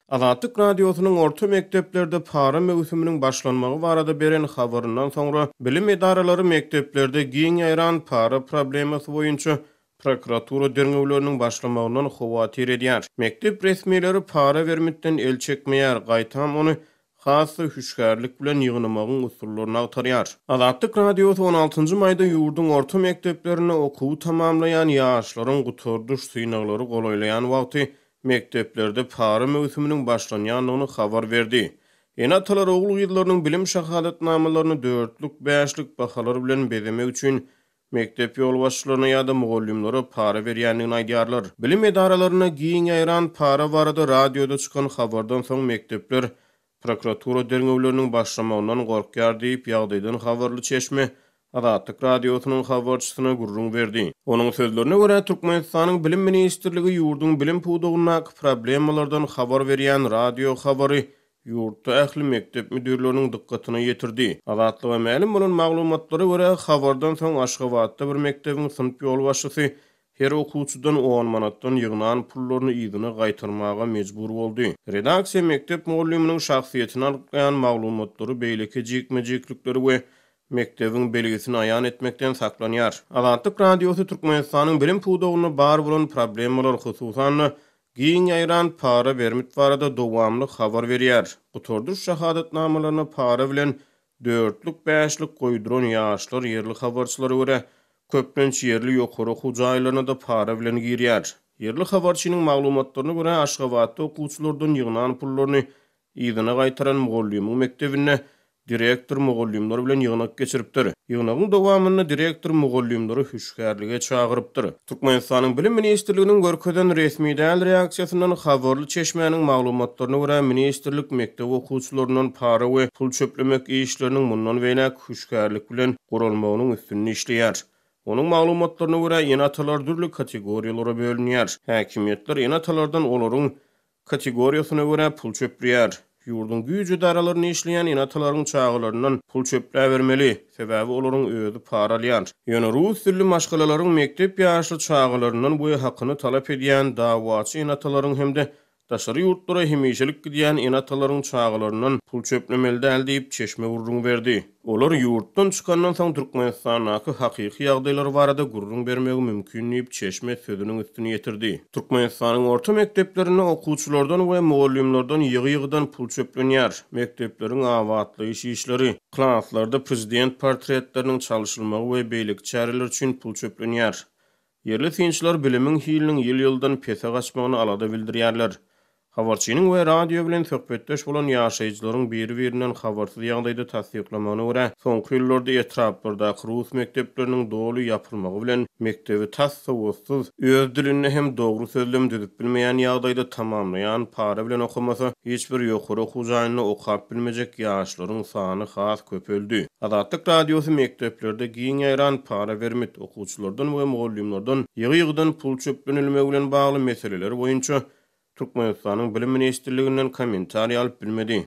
Azatlyk Radiosynyň orta mekdeplerde para möwsüminiň başlanmagy barada beren habaryndan soňra, bilim edaralary mekdeplerde giň ýaýran para problemasy boýunça prokuratura derňewleriniň başlamagyndan howatyr edýär. Mekdep resmileri para bermikden el çekmeýär, gaýtam ony has-da hüşgärlik bilen ýygnamagyň usullaryny agtarýar. Azatlyk Radiosy on altynjy maýda ýurduň orta mekdeplerinde okuwy tamamlaýan ýaşlaryň gutardyş synaglary golaýlaýan wagty mekdeplerde para möwsüminiň başlanýandygyny habar berdi. Ene-atalar ogul-gyzlarynyň bilim şahadatnamalaryny dörtlük, bäşlik bahalar bilen bezemek üçin mekdep ýolbaşçylaryna ýa-da mugallymlara para berýändigini aýdýarlar. Bilim edaralarynda giň ýaýran para barada radioda çykan habardan soň mekdepler prokuratura derňewleriniň başlamagyndan gorkýar diýip, ýagdaýdan habarly çeşme Azatlyk Radiosynyň habarçysyna gürrüň berdi. Onuň sözlerine görä, Türkmenistanyň Bilim ministrligi ýurduň bilim pudagyndaky problemalardan habar berýän radio habary ýurtda ähli mekdep müdirleriniň dykgatyna ýetirdi. Azatlyga mälim bolan maglumatlara görä, habardan soň Aşgabatda bir mekdebiň synp ýolbaşçysy her okuwçydan on manatdan ýygnan pullaryny yzyna gaýtarmaga mejbur boldy. Redaksiýa mekdep mugallymynyň şahsyýetini anyklaýan maglumatlary, beýleki jikme-jiklikleri we mekdebiň belgisini aýan etmekden saklanýar. Azatlyk Radiosy Türkmenistanyň bilim pudagynda bar bolan problemalar, hususan-da, giň ýaýran para-bermit barada dowamly habar berýär. Gutardyş şahadatnamalaryna para bilen dörtlük-bäşlik goýduran ýaşlar ýerli habarçylara görä, köplenç ýerli ýokary okuw jaýlaryna-da para bilen girýär. Ýerli habarçynyň maglumatlaryna görä, Aşgabatda okuwçylardan ýygnan pullaryny Yzyna gaýtaran mugallymyň mekdebinde direktor mugallymlar bilen ýygnak geçiripdir. Ýygnagyň dowamynda direktor mugallymlary hüşgärlige çagyrypdyr. Türkmenistanyň Bilim ministrliginiň görkezen resmi däl reaksiýasyndan habarly çeşmäniň maglumatlaryna görä, ministrlik mekdep okuwçylaryndan para we pul çöplemek işleriniň mundan beýläk hüşgärlik bilen guralmagynyň üstünde işleýär. Onuň maglumatlaryna görä, ene-atalar dürli kategoriýalara bölünýär. Häkimiýetler ene-atalardan olaryň Kategoriýasyna görä pul çöpleýär. Ýurduň güýç edaralarynda işleýän ene-atalaryň çagalaryndan pul çöpläbermeli, sebäbi olaryň özi para alýar. Ýöne rus dilli maşgalalaryň mekdep ýaşly çagalaryndan we hakyny talap edýän dawaçy ene-atalaryň hem-de daşary ýurtlara hemişelik gidýän ene-atalaryň çagalaryndan pul çöplemeli däl diýip, çeşme gürrüň berdi. Olar ýurtdan çykandan soň Türkmenistandaky hakyky ýagdaýlar barada gürrüň bermegi mümkin diýip, çeşme sözüniň üstüni ýetirdi. Türkmenistanyň orta mekdeplerinde okuwçylardan we mugallymlardan ýygy-ýygydan pul çöplenýär. Mekdepleriň abatlaýyş işleri, klaslarda prezident portretleriniň çalşylmagy we beýleki çäreler üçin pul çöplenýär. Ýerli synçylar bilimiň hiliniň ýyl-ýyldan pese gaçmagyna alada bildirýärler. Habarçynyň we radio bilen söhbetdeş bolan ýaşaýjylaryň biri-birinden habarsyz ýagdaýda tassyklamagyna görä, soňky ýyllarda etraplardaky rus mekdepleriniň doly ýapylmagy bilen mekdebi tas sowatsyz, öz dilinde hem dogry sözlem düzüp bilmeýän ýagdaýda tamamlaýan, para bilen okamasa, hiç bir ýokary okuw jaýynda okap bilmejek ýaşlaryň sany has köpeldi. Azatlyk Radiosy mekdeplerde giň ýaýran para-bermit, okuwçylardan we mugallymlardan ýygy-ýygydan pul çöplenilmegi bilen bagly meseleler boýunça Türkmenistanyň Bilim ministrliginden kommentariý alyp bilmedi.